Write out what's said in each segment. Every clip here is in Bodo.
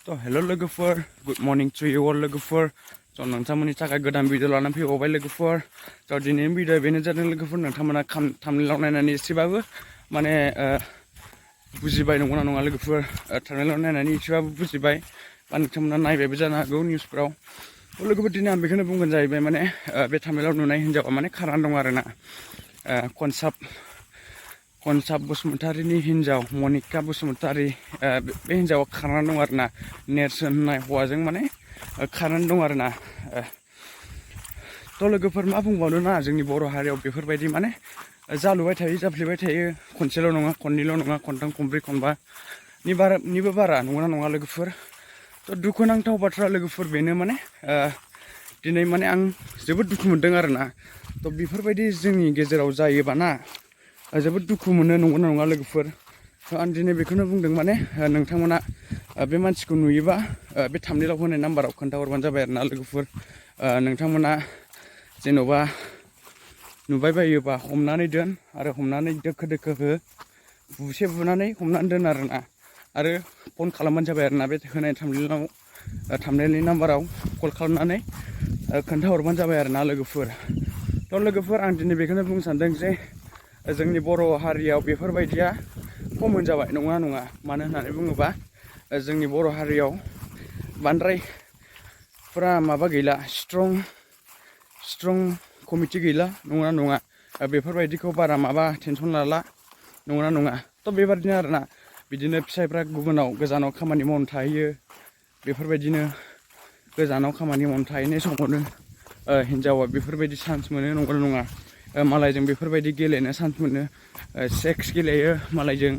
तो हेलो लोगोफोर गुड मर्निं टू यू अल लोगोफोर स' नोंथांमोननि थाखाय गोदान भिडिअ लानानै फैबावबाय लोगोफोर स' दिनैनि भिडिअ बेनो जादों लोगोफोर नोंथांमोना थाम्बनेइलाव नायनानै एसेबाबो माने बुजिबाय नंगौना नङा लोगोफोर थाम्बनेइलाव नायनानै एसेबाबो बुजिबाय बा नोंथांमोना नायबायबो जानो हागौ निउसफोराव लोगोफोर दिनै आं बेखौनो बुंगोन जाहैबाय माने बे थाम्बनेइलाव नुनाय हिन्जावा माने खारनानै दं आरोना कनसाप बसुमतारीनि हिन्जाव मनिका बसुमतारी बे हिन्जावा खारनानै दं आरोना नेरसोन होननाय हौवाजों माने खारनानै दं आरोना थ' लोगोफोर मा बुंबावनो ना जोंनि बर' हारियाव बेफोरबायदि माने जालुबाय थायो जाफ्लेबाय थायो खनसेल' नङा खननैल' नङा खनथाम खनब्रै खनबानिबो बारा नंगौना नङा लोगोफोर थ' दुखुनांथाव बाथ्रा लोगोफोर बेनो माने दिनै माने आं जोबोद दुखु मोनदों आरोना थ' बेफोरबायदि जोंनि गेजेराव जायोबा ना जोबोद दुखु मोनो नंगौना नङा लोगोफोर आं दिनै बेखौनो बुंदों माने नोंथांमोना बे मानसिखौ नुयोबा बे थाम्बनेइलाव होनाय नाम्बाराव खोन्थाहरबानो जाबाय आरोना लोगोफोर नोंथांमोना जेन'बा नुबाय बायोबा हमनानै दोन आरो हमनानै दोखो दोखो हो बुनानै हमनानै दोन आरोना आरो फन खालामबानो जाबाय आरोना बे होनाय थाम्बनेइलनि नाम्बाराव कल खालामनानै खोन्थाहरबानो जाबाय आरोना लोगोफोर थ' लोगोफोर आं दिनै बेखौनो बुंनो सानदों जे जोंनि बर' हारियाव बेफोरबायदिया कमन जाबाय नङा नङा मानो होननानै बुङोबा जोंनि बर' हारियाव बांद्राय फुरा माबा गैला स्ट्रं कमिटि गैला नङा नङा बेफोरबायदिखौ बारा माबा टेनसन लाला नङा नङा थ' बेबादिनो आरोना बिदिनो फिसाइफ्रा गुबुनाव गोजानाव खामानि मावनो थाहैयो बेफोरबायदिनो गोजानाव खामानि मावनो थाहैनाय समावनो हिन्जावा बेफोरबायदि चान्स मोनो नंगौना नङा मालायजों बेफोरबायदि गेलेनो चान्स मोनो सेक्स गेलेयो मालायजों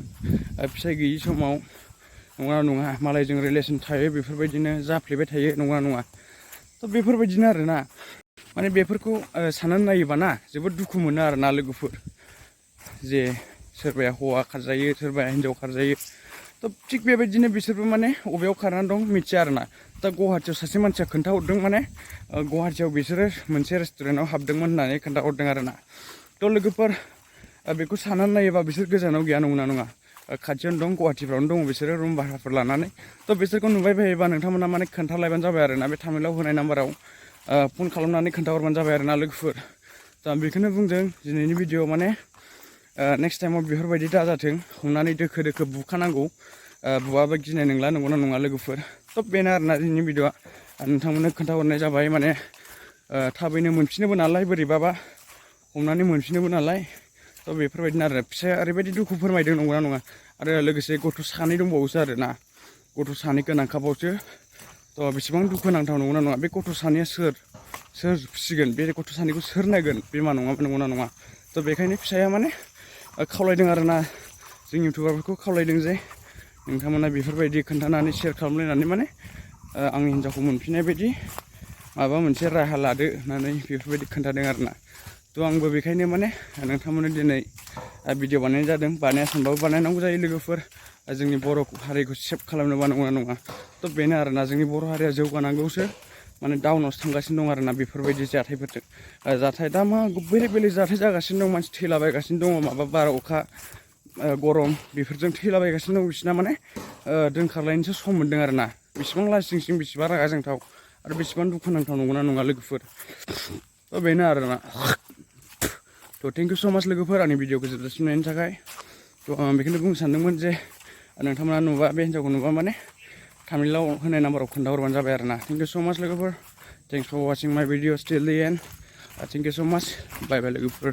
फिसाइ गैयि समाव नङा नङा मालायजों रिलेसन थायो बेफोरबायदिनो जाफ्लेबाय थायो नङा नङा थ' बेफोरबायदिनो आरोना माने बेफोरखौ साननानै नायोबा ना जोबोद दुखु मोनो आरोना लोगोफोर जे सोरबाया हौवा खारजायो सोरबाया हिन्जाव खारजायो थ' थिग बेबायदिनो बिसोरबो माने बबेयाव खारनानै दं मिथिया आरोना दा गुवाहाटियाव सासे मानसिया खोन्थाहरदों माने गुवाहाटियाव बिसोरो मोनसे रेस्टुरेन्टआव हाबदोंमोन होननानै खोन्थाहरदों आरोना थ' लोगोफोर बेखौ साननानै नायोबा बिसोर गोजानाव गैया नंगौना नङा खाथियावनो दं गुवाहाटिफ्रावनो दङ बिसोरो रुम भाराफोर लानानै थ' बिसोरखौ नुबाय बायोबा नोंथांमोना माने खोन्थालायबानो जाबाय आरोना बे थाम्बनेइलाव होनाय नाम्बाराव फन खालामनानै खोन्थाहरबानो जाबाय आरोना लोगोफोर दा आं बेखौनो बुंदों दिनैनि भिडिअ माने नेक्स्ट टाइमाव बेफोरबायदि दाजाथों हमनानै दोखो दोखो बुखानांगौ बुवाबा गिनाय नंला नंगौना नङा लोगोफोर थ' बेनो आरोना दिनैनि भिडिअआ नोंथांमोननो खोन्थाहरनाय जाबाय माने थाबैनो मोनफिनोबो नालाय बोरैबाबा हमनानै मोनफिनोबो नालाय थ' बेफोरबायदिनो आरो फिसाया ओरैबायदि दुखु फोरमायदों नंगौना नङा आरो लोगोसे गथ' सानै दंबावोसो आरोना गथ' सानै गोनांखाबावसो थ' बेसेबां दुखु नांथाव नंगौना नङा बे गथ' सानैया सोर फिसिगोन बे गथ' सानैखौ सोर नायगोन बिमा नङाबा नंगौना नङा थ' बेखायनो फिसाया माने खावलायदों आरोना जों इउटुबारफोरखौ खावलायदों जे नोंथांमोना बेफोरबायदि खोन्थानानै शेयार खालामलायनानै माने आंनि हिन्जावखौ मोनफिननाय बायदि माबा मोनसे राहा लादो होननानै बेफोरबायदि खोन्थादों आरोना थ' आंबो बेखायनो माने नोंथांमोननो दिनै भिडिअ बानायनाय जादों बानाया सानबाबो बानायनांगौ जायो लोगोफोर जोंनि बर' हारिखौ सेभ खालामनोबा नङा नङा थ' बेनो आरोना जोंनि बर' हारिया जौगानांगौसो माने डाउनावसो थांगासिनो दं आरोना बेफोरबायदि जाथायफोरजों जाथाय दा मा बेलेग बेलेग जाथाय जागासिनो दं मानसि थैलाबायगासिनो दङ माबा बार अखा गरम बेफोरजों थैलाबायगासिनो दं बिसिना माने दोनखारलायनोसो सम मोन्दों आरोना बेसेबां लासिं सिं बेसेबां रागा जोंथाव आरो बेसेबां दुखुनांथाव नंगौना नङा लोगोफोर थ' बेनो आरोना थ' थेंक इउ स' माच लोगोफोर आंनि भिडिअखौ जोबजासिम नायनि थाखाय थ' आं बेखौनो बुंनो सानदोंमोन जे नोंथांमोना नुबा बे हिन्जावखौ नुबा माने थाम्बनेइलाव होनाय नाम्बाराव खोन्थाहरबानो जाबाय आरोना थेंक इउ स' माच लोगोफोर थेंक्स फर वाचिं माय video till the end thank you स' माच बाय बाय लोगोफोर